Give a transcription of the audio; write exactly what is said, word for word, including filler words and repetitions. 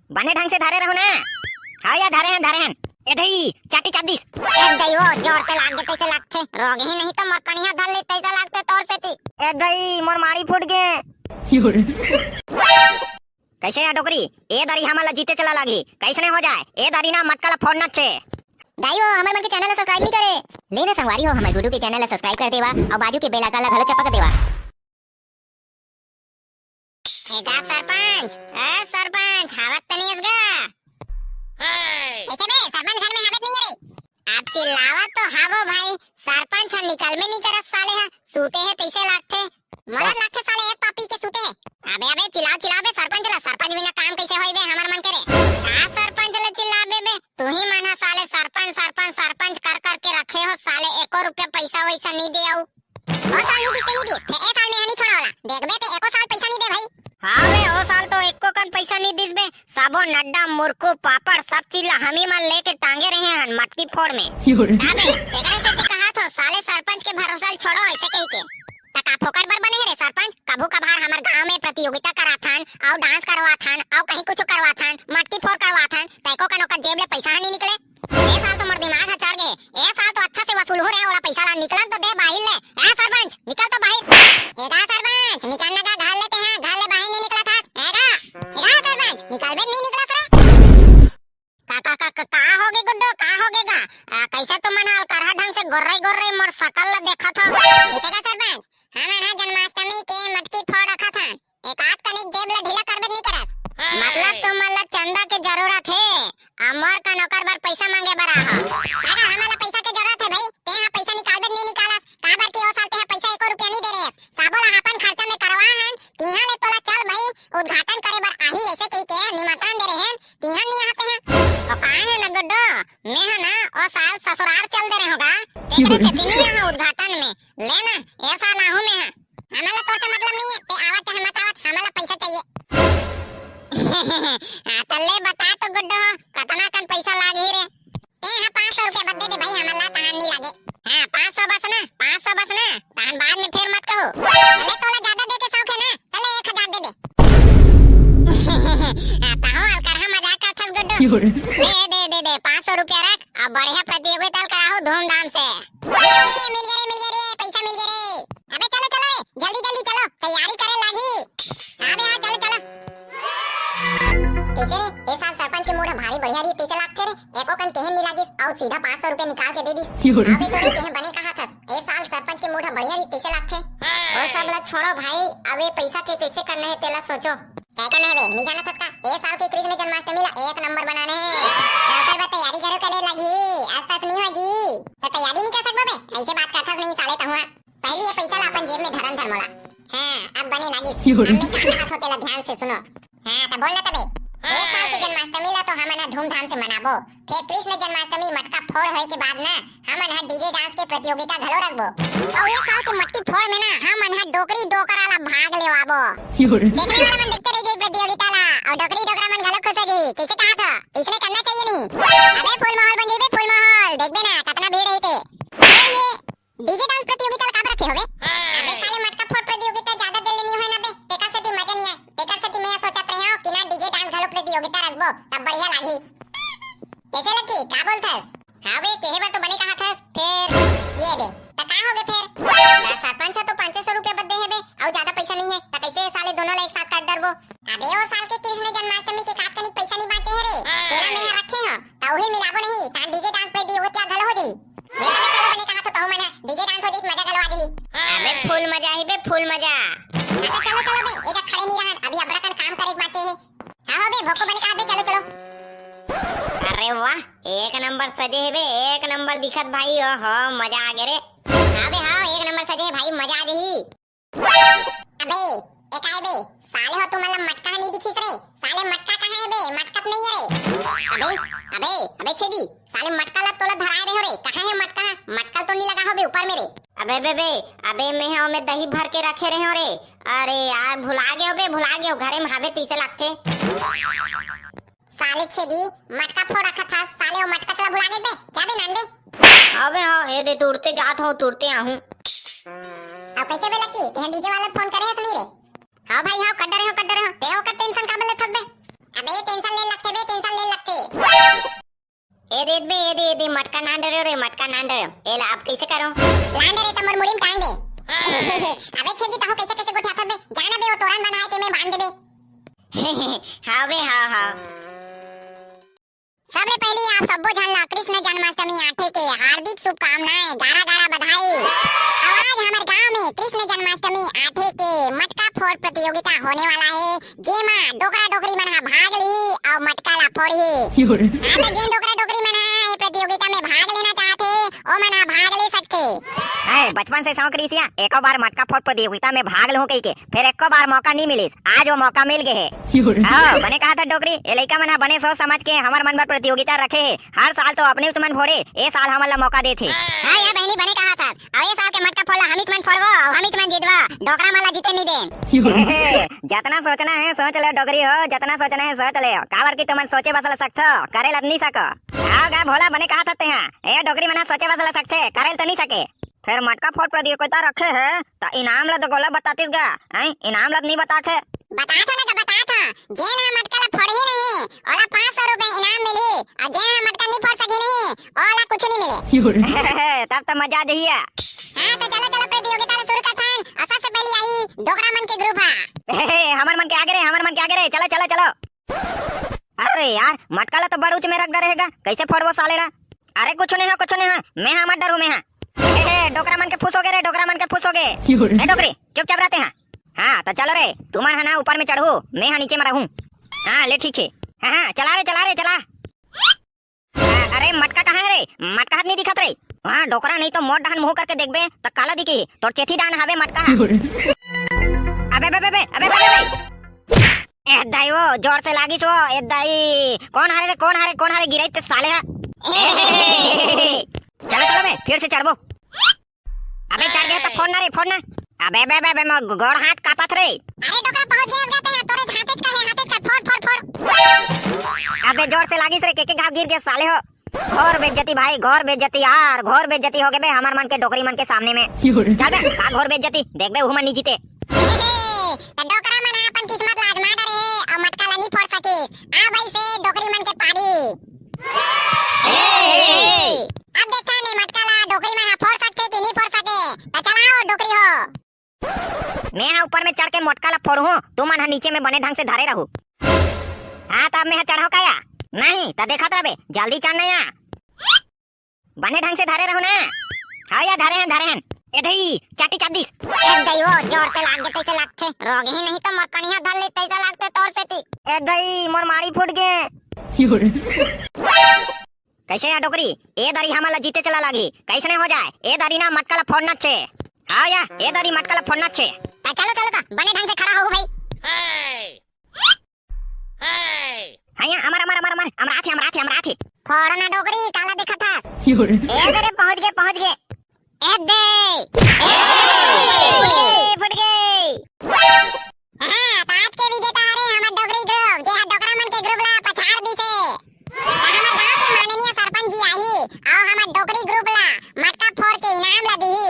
बने ढंग से धरे रहो ना। हाँ या, धरे हन, धरे हन। ए दई, चाटी चाप दिस। ए दई, वो जोर से लाग गे तइसे लागथे। रोगही नहीं तो मोर कनिहा धर ले तइसे लागथे तोर सेती। ए दई, मोर माड़ी फूट गे। कइसे या डोकरी? ए दारी हमन ला जीते चला लागही। कइसने हो जाए? ए दारी ना मटका ला फोड़ना चे। दाई वो, हमर मन के channel ला subscribe नहीं करे। ले ना संगवारी हो, हमर गुड्डू के channel ला subscribe कर देवा अउ बाजू के bell icon ला घलो चपक देवा। ए गा सरपंच, ए सरपंच, हावत तनी अस गा। कइसे बे, सरपंच घर में हावत नहीं रे? आप चिल्लावत तो हावो भाई, सरपंच ह निकलबे नहीं करत साले ह, सूते हे तइसे लागथे। मोला लागथे साले एक पापी के सूते हे। अबे, अबे, चिल्लाओ, चिल्लाओ बे सरपंच ला, सरपंच बिना काम कइसे होई बे हमर मन के रे? का सरपंच ला चिल्लाबे बे? तुही मन ह साले सरपंच, सरपंच, सरपंच कर कर के रखे हो साले, एको रुपया पइसा वइसा नहीं दे अउ। ओ साल नहीं दिस ते नहीं दिस, फेर ए साल में ह नहीं छोड़ा वाला। देखबे ते एको साल पइसा नहीं दे भाई। हाँ बे, ओ साल तो एको कन पइसा नहीं दिस बे, सबो नड्डा, मुरकू, पापड़, सब चीज ला हमी मन लेके टांगे रहे हन मटकी फोड़ में। का बे, एकरे सेती कहात हो, साले सरपंच के भरोसा ल छोड़ो, अइसे कहिके। त का फोकट बर बने हे रे सरपंच? कभू कभार हमर गांव में प्रतियोगिता कराथन, अउ dance करवाथन, अउ कहीं कुछ करवाथन, मटकी फोड़ करवाथन, त एको कन ओकर जेब ले पइसा ह नहीं निकले। ए साल तो मोर दिमाग ह चढ़ गे। ए साल तो अच्छा से वसूलहूं रे, ओला पइसा ला। निकलन तो दे बाहिर ले। ए सरपंच, निकल तो बाहिर। ए गा सरपंच, निकल ना गा घर ले तेहा, घर ले बाहिर नहीं निकलत हस। ए गा, ए गा सरपंच, निकलबे नहीं निकलत रे। का, का, का, का, का हो गे गुड्डो, का हो गे गा? आ, कइसे तुमन ह अलकरहा ढंग से गोर्रे गोर्रे मोर सकल ला देखत हो? कइसे गा सरपंच, हमन ह जन्माष्टमी के मटकी फोड़ रखत हन। एक आध कनिक जेब ला ढीला करबे नहीं करस। मतलब तुमन ला चंदा के जरूरत हे, अउ मोर कन ओकर बर पइसा मांगे बर आहो। अगर हमन ला पइसा के जरूरत हे भाई, तेहा पइसा निकालबे नहीं निकालस, काबर कि ओ साल तेहा पइसा एको रुपया नहीं दे रहेस। सबो ला अपन खर्चा में करवा हन, तिहा ले तोला चल भाई, उद्घाटन करे बर आही, अइसे कहिके निमंत्रण दे रहे हन, तिहा नहीं आहा तेहा। ओ का हे ना गुड्डो, मैं ह ना ओ साल ससुरार चल दे रहे होगा, तेकरे सेती नहीं आहा उद्घाटन में। ले ना, ए साल आहूं मैं ह। हमन ला तोर से मतलब नहीं है, ते आवत चाहे मत आवत, हमन ला पइसा चाहिए। हाँ, त ले बता तो गुड्डो हो, कतना कन पइसा लागही रे? ते ह पाँच सौ रुपया बस दे दे भाई, हमन ला तहान नहीं लागे। हाँ, पाँच सौ बस ना, पाँच सौ बस ना, तहान बाद में फेर मत कहो। अरे तोला ज्यादा दे के शौक है ना, त ले एक हजार दे दे। हाँ, तहूं अलकरहा मजाक करथस गुड्डो। दे, दे, दे, दे, पाँच सौ रुपया रख, अब बढ़िया प्रतियोगिता कराहू धूमधाम से। ए, मिल गे रे, मिल गे रे, पइसा मिल गे रे। अबे चलो, चलो रे, जल्दी, जल्दी चलो, तैयारी करे लागी। हाँ बे, हाँ, चलो, चलो। कइसे रे, ए साल सरपंच के मूड ह भारी बढ़िया रही, कइसे लागथे रे? एको कन केहे नी लागिस, अउ सीधा पाँच सौ रुपया निकाल के दे दिस। अबे तो रे, तेहे बने कहा थस, ए साल सरपंच के मूड ह बढ़िया रही, कइसे लागथे? ओ सब ला छोड़ो भाई, अब ए पइसा के कइसे करना हे, तेला सोचो। काय करना हे बे, नी जानत हस का? ए साल के कृष्ण जन्माष्टमी ला एक नंबर बनाना हे। त ओकर बर तैयारी घलो करे लागी, अस तस नी होही। त तैयारी नी कर सकबो बे, अइसे बात करथस नहीं साले तहुआ। पहली ये पइसा ला अपन जेब में धरन धर मोला। हाँ, अब बने लागिस। अब मैं का कहत हो तेला ध्यान से सुनो। हाँ, त बोल ना तबे। ए साल के जन्माष्टमी ला तो हमन ह धूमधाम से मनाबो। फेर कृष्ण जन्माष्टमी मटका फोड़ होए के बाद ना, हमन ह DJ dance के प्रतियोगिता घलो रखबो। अउ ए साल के मटकी फोड़ में ना, हमन ह डोकरी डोकरा ला भाग लेवाबो। देखने वाला मन देखते रह जाई प्रतियोगिता ला, अउ डोकरी डोकरा मन घलो खुश हो जाई। कइसे कहत ह? इसने करना चाहिए नहीं? अबे फुल माहौल बन जाई बे, फुल माहौल। देखबे ना, कतना भीड़ रही थे। अरे ये DJ dance प्रतियोगिता ला काबर रखे होबे? अबे साले मटका फोड़ प्रतियोगिता ज्यादा दिन ले नी होय ना बे, तेकर सेती मजा नी आय। तेकर सेती मैं सोचत रहे हूँ कि ना DJ dance घलो प्रतियोगिता रखबो, तब बढ़िया लागही। कइसे लकी, का बोलथस? हाँ बे, केहे बर तो बने कहा थस, फेर ये दे, त का होगे फेर? सरपंच ह तो पाँचे सौ रुपया बस दे हे बे, अउ ज्यादा पइसा नहीं है, त कइसे साले दोनों ला एक साथ काट डरबो? अबे ओ साल के कृष्ण जन्माष्टमी के कात कनिक पइसा नहीं बांचे हे रे, तेला मैं ह रखे हूँ, त उही मिलाबो नहीं, तान DJ dance प्रतियोगिता घलो हो जाई। ले बने, चलो बने कहा तो तहु मन ह, DJ dance हो जाई, मजा घलो आ जाई। अबे फुल मजा ही बे, फुल मजा। हाँ तो चलो, चलो बे, एजा खड़े नहीं रहन, अभी अबड़ा कन काम करे के बांचे हे। हाँ हो बे, भोको बने कहा बे, चलो, चलो। अरे वाह, एक नंबर सजे हे बे, एक नंबर दिखत भाई, ओहो, मजा आ गे रे। हाँ बे, हाँ, एक नंबर सजे हे भाई, मजा आ जाही। अबे, ए काय बे, साले हो तुमन ला मटका ह नहीं दिखिस रे? साले मटका कहाँ हे बे? मटका तो नहीं हे रे। अबे, अबे, अबे छेदी, साले मटका ला तोला धराए रहे हो रे। कहाँ हे मटका? मटका तो नहीं लगा हो बे ऊपर में रे। अबे बे बे, अबे मैं ह ओमे दही भर के रखे रहे हो रे। अरे यार, भुला गए हो बे, भुला गए हो। घरे में हावे तइसे लागथे। साले छेदी, मटका फोड़ रखा था, साले वो मटका चला भुला गए बे, जा बे नान बे। अबे हाँ, ए दे तुरते जात हूँ, तुरते आहूँ। अब कइसे बे लकी, तेहा DJ वाला फोन करे हस नहीं रे? हाँ भाई हाँ, कर डरे हो, कर डरे हो, ते ओकर tension काबर लेथस बे? अबे tension ले लग दे बे, ये दे, ये दे, मटका नान डरे रे, मटका नान डरे। एला अब कइसे करो? लान डरे त मोर मुड़ी में टांग दे। अबे छेदी, तहो कइसे कइसे गोठियाथस बे? जाना बे, वो तोरन बंधाए ते में बांध दे बे। हाँ बे, हाँ, हाँ। सबले पहली आप सब्बो झन ला कृष्ण जन्माष्टमी आठे के हार्दिक शुभकामनाएं, गाड़ा गाड़ा बधाई। अउ आज हमर गांव में कृष्ण जन्माष्टमी आठे के मटका फोड़ प्रतियोगिता होने वाला है, जेमा डोकरा डोकरी मन ह भाग लिही अउ मटका ला फोड़ही। हाँ, त जेन डोकरा डोकरी मन ह ये प्रतियोगिता में भाग लेना चाहथे, ओमन ह भाग ले सकथे। ए, बचपन से शौक रिहिस या, एको बार मटका फोड़ प्रतियोगिता में भाग लूं कहिके, फेर एको बार मौका नी मिलिस, आज वो मौका मिल गे हे। हाँ, बने कहाथस डोकरी, ए लइका मन ह बने सोच समझ के हमर मन बर प्रतियोगिता रखे हे। हर साल तो अपनेच मन फोड़े, ए साल हमन ला मौका देथे। हाँ या बहिनी, बने कहाथस। अउ ए साल के मटका फोड़ ला हमीच मन फोड़बो अउ हमीच मन जीतबो। डोकरा मन ला जीते नी देन। जतना सोचना हे सोच ले डोकरी हो, जतना सोचना हे सोच ले। काबर कि तुमन सोचे बस ला सकथो, करे ला नी सको। आओ गा भोला, बने कहाथस तेहा। ए डोकरी मन ह सोचे बस ला सकथे, करे ला तो नी सके। फेर मटका फोड़ प्रतियोगिता रखे हे, त इनाम ला तो गोला बतातिस गा, हैं? इनाम ला तो नी बताथे। बतात हंव ना, त बतात हंव। जेन ह मटका ला फोड़ही नहीं, ओला पाँच सौ रुपए इनाम मिलही, अउ जेन ह मटका नी फोड़ सकही नहीं, ओला कुछु नी मिले। तब तो मजा आ जही। हाँ, त चलो, चलो, प्रतियोगिता ला शुरू करथन। अउ सबसे पहली आही डोकरा मन के group ह। हे, हे, हमर मन के आगे रे, हमर मन के आगे रे, चलो, चलो, चलो। अरे यार, मटका ला तो बड़ ऊंच में रख डरे हे गा, कइसे फोड़बो साले ला? अरे कुछु नहीं हो, कुछु नहीं हो, मैं हा, मत डरहू, मैं हा। हे, हे, डोकरा मन के फुस होगे रे, डोकरा मन के फुस होगे। ए डोकरी, चुपचाप रह तेहा। हाँ, त चलो रे, तुमन ह ना ऊपर में चढ़हू, मैं हा नीचे में रहूं। हाँ, ले ठीक हे। हाँ, हाँ, चला रे, चला रे, चला। आ, अरे मटका कहाँ हे रे? मटका हाथ नहीं दिखत रे। हाँ, डोकरा नहीं तो मोर डहन मुंह करके देखबे, त काला दिखही? तोर चेथी डहन हवे मटका हा। अबे, बे, बे, बे, अबे, बे, बे, बे। ए दाई वो, जोर से लागिस वो, ए दाई। कौन हरे रे, कौन हरे, कौन हरे गिराई ते साले हा? चलो, चलो बे, फिर से चढ़बो। अबे चढ़ गए त फोड़ ना रे, फोड़ ना। अबे, बे, बे, बे, मोर गोड़ हाथ कांपत रे। अरे डोकरा, पहुंच गए, गए ते हैं, तोरे हाथे का है, हाथे का, फोड़, फोड़, फोड़। अबे जोर से लागिस रे, के, के घाव गिर गए साले हो। घोर बेइज्जती भाई, घोर बेइज्जती यार, घोर बेइज्जती हो गए बे हमर मन के डोकरी मन के सामने में। चल बे, का घोर बेइज्जती, देख बे, उहू मन नी जीते। त डोकरा मन ह अपन किस्मत ला आजमा डरे हे अउ मटका ला नी फोड़ सकिस। आ भाई से डोकरी मन के पारी। अब देखथन ए मटका ला डोकरी मन ह फोड़ सकथे कि नी फोड़ सके। त चलाओ डोकरी हो। मैं हा ऊपर में चढ़ के मटका ला फोड़हूं, तुमन हा नीचे में बने ढंग से धरे रहू। हाँ, त अब मैं हा चढ़हूं का या? नहीं, त देखत रहबे, जल्दी चढ़ ना या। बने ढंग से धरे रहू ना। हाँ या, धरे हन, धरे हन। ए दई, चाटी चाट दिस। ए दई वो, जोर से लाग गे तइसे लागथे। रोगही नहीं त मोर कनिहा धर ले तइसे लागथे तोर सेती। ए दई, मोर माड़ी फूट गे। कइसे या डोकरी? ए दरी हमन ला जीते चला लागही। कइसने हो जाए? ए दरी ना मटका ला फोड़ना चे। हाँ या, ए दरी मटका ला फोड़ना चे। त चलो, चलो त, बने ढंग से खड़ा होहू भाई। हाँ या, अमर, अमर, अमर, अमर, अमराथे, अमराथे, अमराथे। फोड़ ना डोकरी, काला देखत हस? ए दे रे, पहुंच गे, पहुंच गे। ए दे। ए, फुट गे, फुट गे। हाँ, त आज के विजेता हरे हमर डोकरी group, जे ह डोकरा मन के group ला पछाड़ दिसे। त हमर गांव के माननीय सरपंच जी आही, अउ हमर डोकरी group ला मटका फोड़ के इनाम ला दिही।